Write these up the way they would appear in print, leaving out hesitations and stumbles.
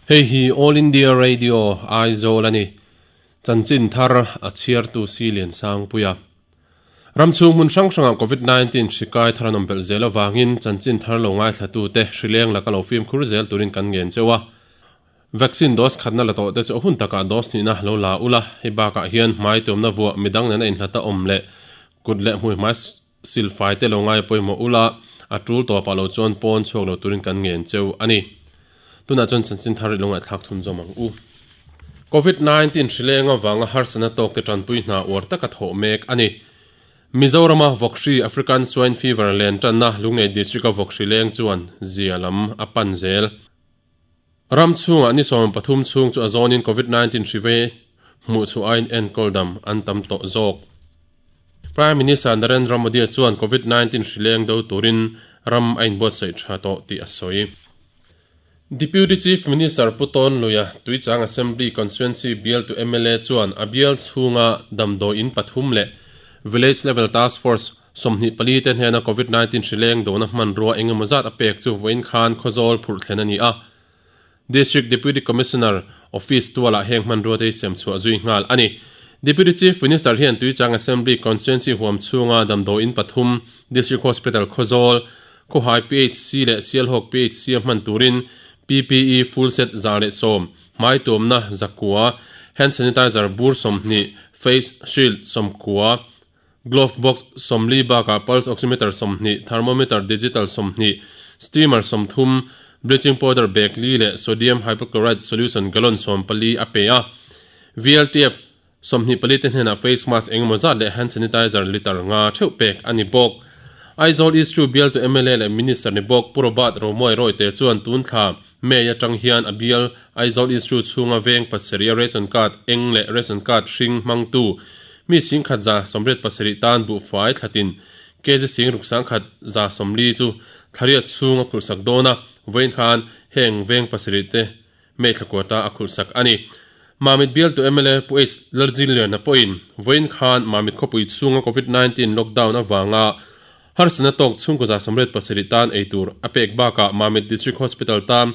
Hei hi All India Radio Aizawl a ni. Chanchin thar a chhiartu si Liansangpuia. Ram chhung hmun hrang hrangah Covid 19 hri kai thar an awm belh zel avangin chanchin thar lo ngaithlatute hrileng laka lo fimkhur zel turin kan ngen cheu a. Vaccine dose khatna la tawhte chu a hun takah dose hnihna lo la ula, hei bakah hian hmai tuamna vuah midang nena inhlata awm leh kut leh hmui hmai silfai te lo ngai pawimawh ula, a tul tawpah lo chuan pawn chhuak lo turin kan ngen cheu a ni. Tunah chuan chanchin thar i lo ngaihthlak thun zawm ang u. Covid 19 hrileng avanga harsatna tawkte tanpui hna uar taka thawh mek a ni. Mizorama Vawkhri African Swine Fever len tanna Lunglei District-a Vawkhri leng chuan zia lam a pan zel. Ram chhungah ni 13 chhung chu a zawnin Covid 19 hri ve hmuh chhuah aiin enkawl dam an tam tawh zawk. Prime Minister Narendra Modi chuan Covid 19 hri leng do turin ram a inbuatsaih tha tawh tih a sawi. Deputy Chief Minister Pu Tawn Luia, Tuichang Assembly Constituency bialtu mla chuan a bial chhunga damdawi in pathum leh Village Level Task Force 24 te hnena Covid 19 hri leng dona hmanrua eng emaw zat a pek chu vawiin khan Khawzawl phurh thlen a ni a. District Deputy Commissioner Office tualah heng hmanrua te hi sem chhuah zui nghal a ni. Deputy Chief Minister hian Tuichang Assembly Constituency huam chhunga damdawi in pathum, District Hospital Khawzawl, Khawhai PHC leh Sialhawk PHC a hman turin PPE full set 110, hmai tuamna 900, hand sanitizer bur 20, face shield 90, Glove box 40 bakah pulse oximeter 20, thermometer digital 20, steamer 30, bleaching powder bag li leh sodium hypochlorite solution gallon 14 a pe a. VLTF 24 te hnenah face mask engemaw zat leh hand sanitizer litre nga theuh pek a ni bawk. Aizawl East chu bialtu mla leh Minister ni bawk Pu Robert Romuai Royte chuan tun thla May atang hian a bial Aizawl East chu chhunga veng pasarih a ration card eng leh ration card hring hmangtu mi 1187 tan buhfai thlatin kg 6140 chu thlariat chhung a khulhsak dawn a, vawiin khan heng veng pasarih te May thla kuata a khulhsak a ni. Mamit bialtu mla Pu H Lalziliana pawhin vawiin khan Mamit khawpui chhunga Covid 19 lockdown avanga Harsatna tawk chhungkaw 87 tan ei tur a pek bakah Mamit District Hospital tan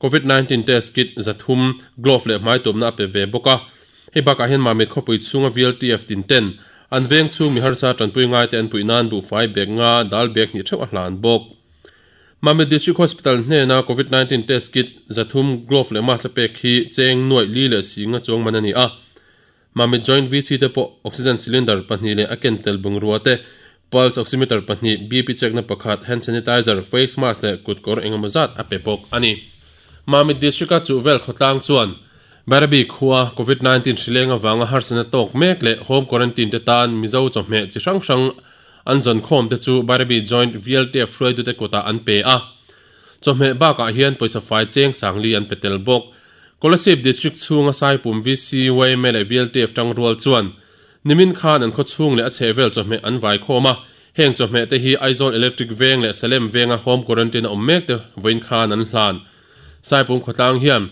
Covid 19 test kit 300, glove leh hmaituamna a pe ve bawk a. Hei bakah hian Mamit khawpui chhunga VLTF tin ten an veng chhung mi harsa tanpui ngaite an puih nan buhfai bag nga dal bag hnih theuh a hlan bawk. Mamit District Hospital hnena Covid 19 test kit 300, glove leh mask a pek hi cheng nuaih li leh si nga chuang man a ni a. Mamit Joint VC te pawh Oxygen Cylinder pahnih leh a ken tel bungrua te, Pulse Oximeter pahnih, BP check na pakhat, Hand Sanitizer, Face Mask leh kut kawr engemaw zat a pe bawk a ni. Mamit District-a chuhvel khawtlang chuan Bairabi khua Covid 19 hrileng avanga harsatna tawk mek leh Home Quarantine te tan Mizo chawhmeh chi hrang hrang an zawn khawm te chu Bairabi Joint VLTF hruaitute kutah an pe a. Chawhmeh bakah hian pawisa fai cheng sangli an pe tel bawk. Kolasib District chhunga Saipum VC, yma leh VLTF tangrual chuan nimin khan an khawchhung leh a chhehvel chawhmeh an vai khawm a, heng chawhmeh te hi Aizawl Electric Veng leh Salem Venga Home Quarantine a awm mek te vawiin khan an hlan. Saipum khawtlang hian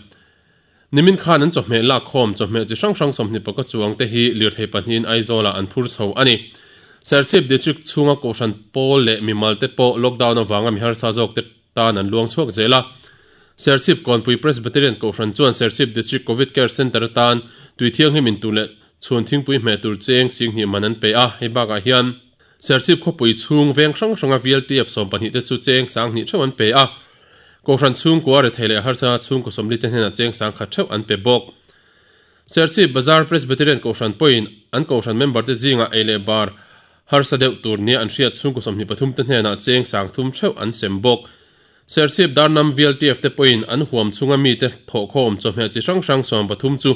nimin khan an chawhmeh lak khawm chawhmeh chi hrang hrang 25 chuang te hi lirthei pahnihin Aizawlah an phur chho a ni. Serchhip District chhunga Kohhran pawl leh mimal te pawh lockdown avanga mi harsa zawk te tan an luang chhuak zel a. Serchhip Kawnpui Presbyterian Kohhran chuan Serchhip District Covid Care Centre atan tui thianghlim in tur leh chhun thingpui hmeh tur cheng 20,000 man an pe a. Hei bakah hian Serchhip khawpui chhung veng hrang hranga VLTF 12 te chu cheng 20,000 theuh an pe a. Kohhran chhungkua rethei leh harsa chhungkaw 40 te hnenah cheng 100,000 theuh an pe bawk. Serchhip Bazar Presbyterian Kohhran pawhin an Kohhran member te zingah ei leh bar harsa deuh tur nia an hriat chhungkaw 23 te hnenah cheng 30,000 theuh an sem bawk. Serchhip Darnam VLTF te pawhin an huam chhunga mite thawhkhawm chawhmeh chi hrang hrang 13 chu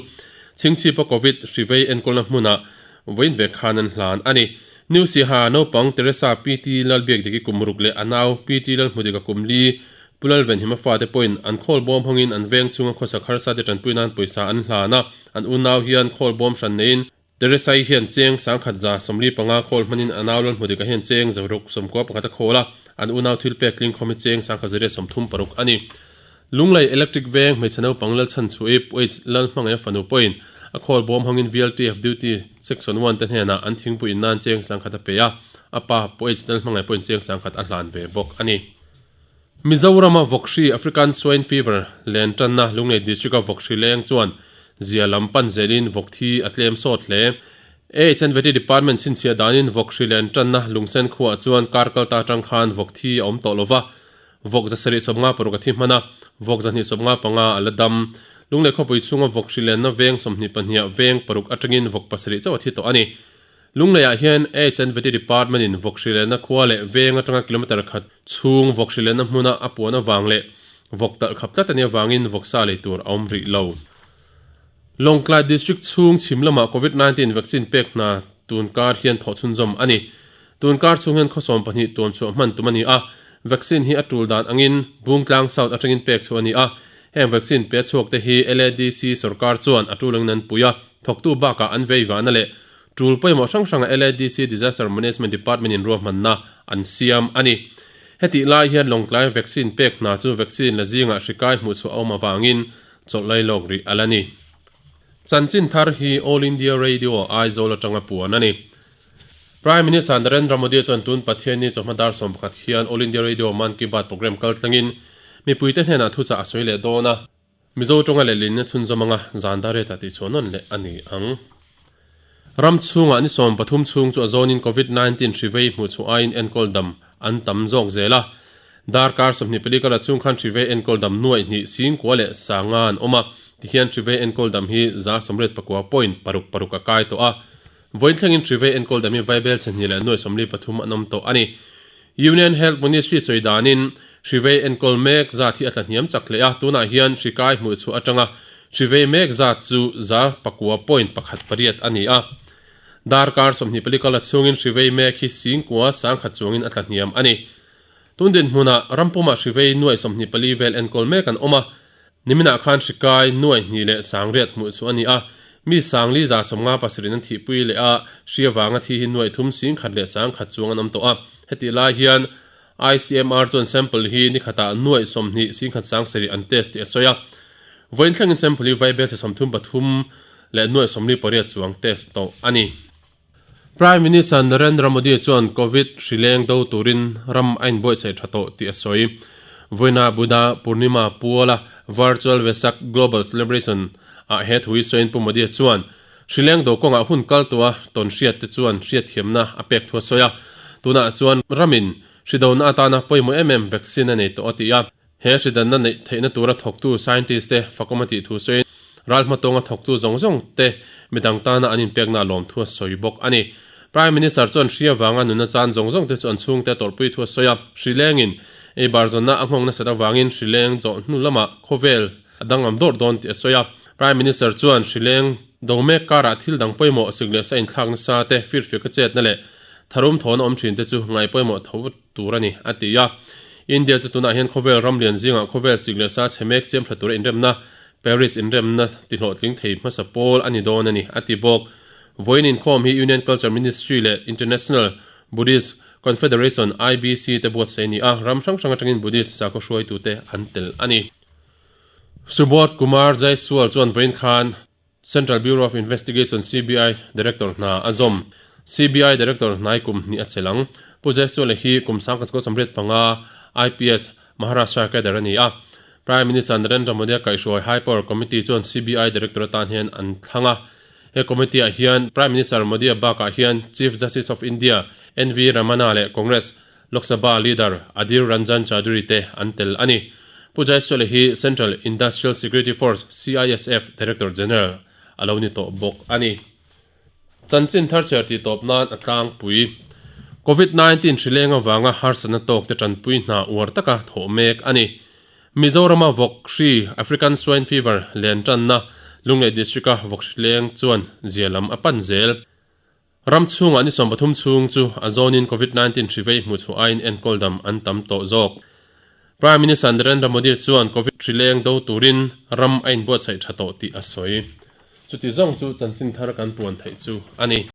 Chhingchhipa Covid hrivei enkawlna hmunah vawiin vek khan an hlan a ni. New Siaha naupang Teresa PT Lalbiakdiki kum ruk leh a nau PT Lalhmudika kum li Pu Lalvenhima fate pawhin an khawl bawm hawngin an veng chhunga khawsak harsa te tanpui nan pawisa an hlan a, an unau hian khawl bawm hran neiin Teresai hian cheng 1145 khawl hmanin a nau Lalhmudika hian cheng 691 a khawl a, an unau thil pek tling khawm hi cheng 1136 a ni. Lunglei Electric Veng hmeichhe naupang Lalchhanchhuaii Pu H Lalhmangaia fanu pawhin a khawl bawm hawngin VLTF Duty Section 1 te hnenah an thingpui in nan cheng 1000 a pe a, a pa Pu H Lalhmangaia pawhin cheng 1000 a hlan ve bawk a ni. Mizorama Vawkhri, African Swine Fever, len tanna Lunglei District-a Vawkhri leng chuan zia lam pan zelin vawk thi a tlem sawt hle. AHNVT Department chhinchhiah danin Vawkhri len tanna Lungsen khuaah chuan kar kalta atang khan vawk thi a awm tawh lova, vawk 756 a thi hman a, vawk 275 a la dam. Lunglei khawpui chhunga Vawkhri lenna veng 22 ah veng paruk atangin vawk pasarih chauh a thi tawh a ni. Lungleiah hian HNVT Department-in vawk hrilehna khua leh veng atanga kilometre khat chhung vawk hrilehna hmuna a puan avang leh vawk talh khap tlat a nih avangin vawksa lei tur a awm rih lo. Lawngtlai District chhung chhim lamah Covid 19 vaccine pek hna tun kar hian thawh chhunzawm a ni. Tun kar chhung hian khawsawm pahnih tuam chhuah hman tum a ni a, vaccine hi a tul dan angin Bungtlang South atangin pek chhuah a ni a, heng vaccine pe chhuak te hi LADC sorkar chuan a tul angin an pui a, thawktu bakah an vei vahna leh Tul pawimawh hrang hranga LADC Disaster Management Department in ruahmanna an siam a ni. Hetih lai hian Lawngtlai vaccine pek hna chu vaccine la zingah hri kai hmuh chhuah a awm avangin chawlh lai lawk rih a la ni. Chanchin thar hi All India Radio Aizawl atanga puan a ni. Prime Minister Narendra Modi chuan tun Pathianni chawhma dar 11 hian All India Radio Mann Ki Baat programme kaltlangin mipuite hnenah thuchah a sawi leh dawn a. Mizo tawnga lehlinna chhunzawm anga zan dar reta tih chhuah nawn leh a ni ang. Ram chhungah ni 13 chhung chu a zawnin Covid 19 hri vei hmuh chhuah aiin enkawl dam an tam zawk zel a. Darkar 24 kala chhung khan hri vei enkawl dam nuaih hnih singkua leh sanga an awm a, tihian hri vei enkawl dam hi 98 point paruk paruk a kai tawh a. Vawiin thlengin hri vei enkawl dam hi vaibel chhe hnih leh nuaih 43 an awm tawh a ni. Union Health Ministry sawi danin hri vei enkawl mek zat hi a tlahniam chak hle a, tunah hian hri kai hmuh chhuah atanga hri vei mek zat chu za pakua point pakhat pariat a ni a. Darkar 24 kala chhungin hri vei mek hi singkua sangkhat chuangin a tlahniam a ni. Tun dinhmunah rampumah hri vei nuaih 24 vel enkawl mek an awm a, Niminah khan hri kai nuai hnih leh sangriat hmuh chu a ni a, mi sangli za 57 in an thihpui leh a, hri avanga thi hi nuai thum sing khat leh sang khat chuang an awm tawh a. Hetih lai hian ICMR chuan sample hi ni khatah nuai 20 sing khat sang sarih an test tih a sawi a. Vawiin thlengin sample hi vaibel thla 33 leh nuai 48 chuang test tawh a ni. Prime Minister Narendra Modi chuan Covid hri leng do turin ram a inbuaitsaih tha tawh tih a sawi. Vawiina Buddha Purnima puala Virtual Vesak Global Celebration ah he thu hi sawiin Pu Modi chuan hri leng do kawngah hun kal tua tawn hriat te chuan hriatthiamna a pek thu a sawi a. Tunah chuan ramin hri dona atana pawimawh em em vaccine a nei tawh a ti a. He hridanna neih theihna tura thawktu scientist te fakawm a tih thu sawiin ral hmatawnga thawktu zawng zawng te midang tana an inpekna a lawm thu a sawi bawk a ni. Prime Minister chuan hri avanga nunna chan zawng zawng te chu an chhungte a tawrhpui thu a sawi a, hri lengin ei bar zawnna a nghawng nasat avangin hri leng zawh hnu lamah khawvel a danglam dawrh dawn tih a sawi a. Prime Minister chuan hri leng do mek karah thil dang pawimawh sik leh sa inthlak nasa te firfiaka chetna leh tharum thawhna awm thin te chu ngaih pawimawh tho tur a ni, a ti a. India chu tunah hian khawvel ram lian zingah khawvel sik leh sa chhe mek siam tha tura inremna, Paris inremna tihlawhtling thei hmasa pawl a ni dawn a ni, a ti bawk. Vawiin inkhawm hi Union Culture Ministry leh International Buddhist Confederation, IBC, te buatsaih a ni a, ram hrang hrang atangin Buddhist sakhaw hruaitute an tel a ni. Subodh Kumar Jaiswal chuan vawiin khan Central Bureau of Investigation, CBI, Director hna a zawm. CBI Director hnai kum hnih a chelh ang. Pu Jaiswal-a hi kum 1985 IPS, Maharashtra cadre a ni a. Prime Minister Narendra Modi-a kaihhruai High Power Committee chuan CBI Director atan hian an thlang a. He committee-ah hian Prime Minister Modi-a bakah hian Chief Justice of India NV Ramana leh Congress Lok Sabha leader Adhir Ranjan Chowdhury te an tel a ni. Pu Jaiswal hi Central Industrial Security Force, CISF, Director General a lo ni tawh bawk a ni. Chanchin thar chhiar tih tawp nan a tlangpui. Covid 19 hri leng avanga harsatna tawk te tanpui hna uar taka thawh mek a ni. Mizorama vawk hri African Swine Fever len tanna Lunglei District-a vawk hri leng chuan zia lam a pan zel. Ram chhungah ni 13 chhung chu a zawnin Covid 19 hri vei hmuh chhuah aiin enkawl dam an tam tawh zawk. Prime Minister Narendra Modi chuan Covid hri leng do turin ram a inbuatsaih tha tawh tih a sawi. Chuti zawng chu chanchin thar kan puan theih chu a ni.